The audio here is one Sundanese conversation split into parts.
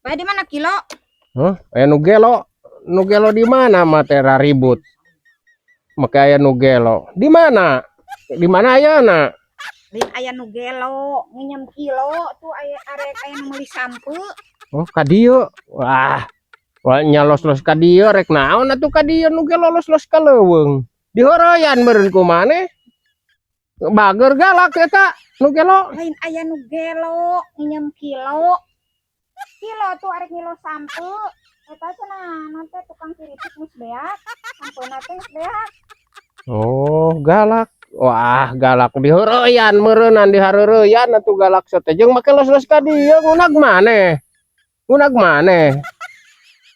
Bae di mana kilo? Hah? Aya nu gelo. Nu gelo di mana mah teh ribut. Make aya nu gelo. Di mana? Di mana ayana? Lain aya nu gelo, nginjem kilo tuh aya arek aya nu meuli sampeu. Oh, ka dieu. Wah. Wah, nya los-los ka dieu rek naon atuh ka dieu nu gelo los-los ka leuweung. Dihoroyan meureun ku maneh. Bager galak eta nu gelo. Lain aya nu gelo, nginjem kilo. Kilo tuh arek ngilo sampeu. Eta cenah nanti tukang kiripik geus beak. Sampeuna teh geus beak. Oh, galak. Wah, galak dihoroyan meureunnan dihareureyan atuh galak teh jeung make los-los ka dieu ngunag maneh. Ngunag maneh.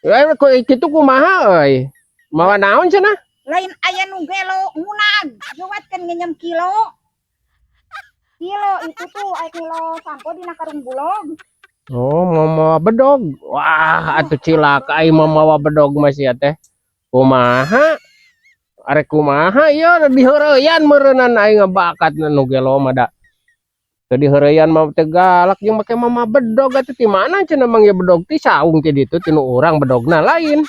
Eh, kok kitu kumaha euy? Mawa naon cenah? Lain aya nu gelo ngunag, geuwatkeun nginjem kilo. Kilo itu tuh aya kilo sampo dina karung bulog. Oh, mau mawa bedog. Wah, atuh cilaka ai mau mawa bedog mah sia teh. Kumaha? Arek kumaha ieu diheureyan meureunnan aing ngabakat nu gelo mah da. Teu diheureyan mah teh galak jeung make mama bedog atuh ti mana cenah mang ieu bedog ti saung ti ditu ti nu urang bedogna lain.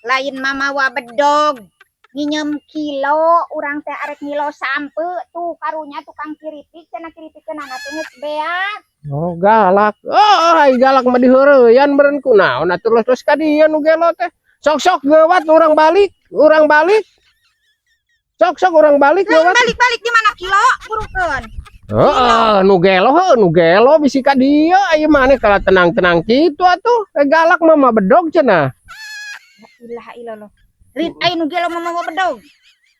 Lain mamawa bedog. Nginjem kilo, urang teh arek ngilo sampeu tuh karunya tukang kiripik cenah kiripikeunana teh geus beak. Oh, galak. Oh, ai galak mah diheureyan meureun kunaon atuh los-los ka dieu nu gelo teh. Sok-sok geuwat urang balik, urang balik. Sok-sok urang balik Lain geuwat. Balik-balik di mana kilo burukeun. Heeh, nu gelo heuh, nu gelo bisi ka dieu aya maneh kalah tenang-tenang kitu atuh. Eh, galak mah mah bedog cenah. La ilaha illallah. Rin aya nu gelo mamawa bedog.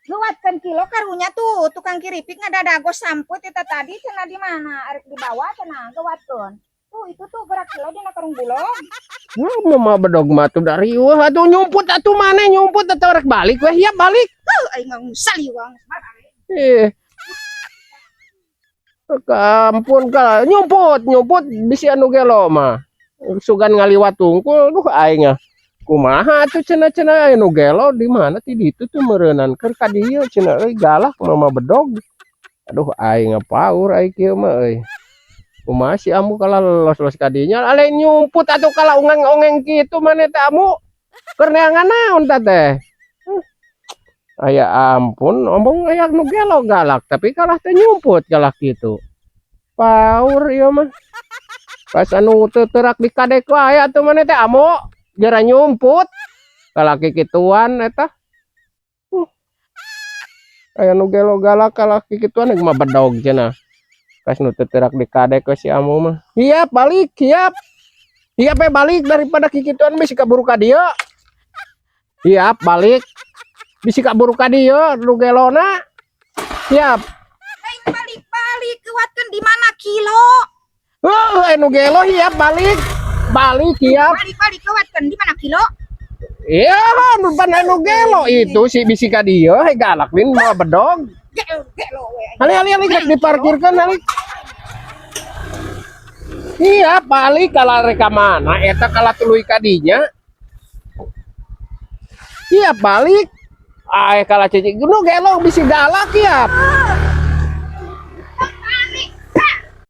Geuwatkeun kilo karunya tuh tukang kiripik ngadadago sampeu eta tadi cenah di mana arek dibawa cenah geuwatkeun. Tuh itu tuh gerak kilo dina karung bulog. Wah, mama bedog mah tuh dari wah atuh nyumput atuh maneh nyumput atuh rek balik weh ya balik. Heuh, aing mah saliwang. Eh. Ampun ka nyumput nyumput bisi anu gelo mah. Sugan ngaliwat tungkul duh aing ah. Kumaha atuh cenah-cenah anu gelo di mana ti ditu tuh meureunan keur ka dieu cenah euy galak mama bedog. Aduh, aing paur aing kieu mah euy. Kumaha si amu kalah los-los ka dinya ale nyumput atuh kalah ongeng-ongeng kitu maneh teh amu. Keur neangan naon ta teh? Aya ampun, omong aya nu gelo galak tapi kalah teh nyumput galak kitu. Paur ieu mah. Pas anu teu teurak dikadek wae atuh maneh teh amu jara nyumput. Kalah kikituan eta. Aya nu gelo galak kalah kikituan mah bedog cenah. Pas nu teu teurak dikadek we si amu mah. Hiap balik, hiap. Hiap we balik daripada kikituan bisi kaburu ka dieu. Hiap balik. Bisi kaburu ka dieu nu gelona. Siap. Aing balik-balik geuwatkeun di mana kilo. Heuh, anu gelo hiap balik. Balik hiap. Balik-balik geuwatkeun di mana kilo. Iya, nu pan anu gelo itu si bisi ka dieu he galak win mawa bedog. Gelo gelo we. Ali ali ali rek diparkirkeun ali. Iya, balik kalah rek ka mana eta kalah tuluy ka dinya. Iya, balik. Ay kalah cicing nu gelo bisi galak ya.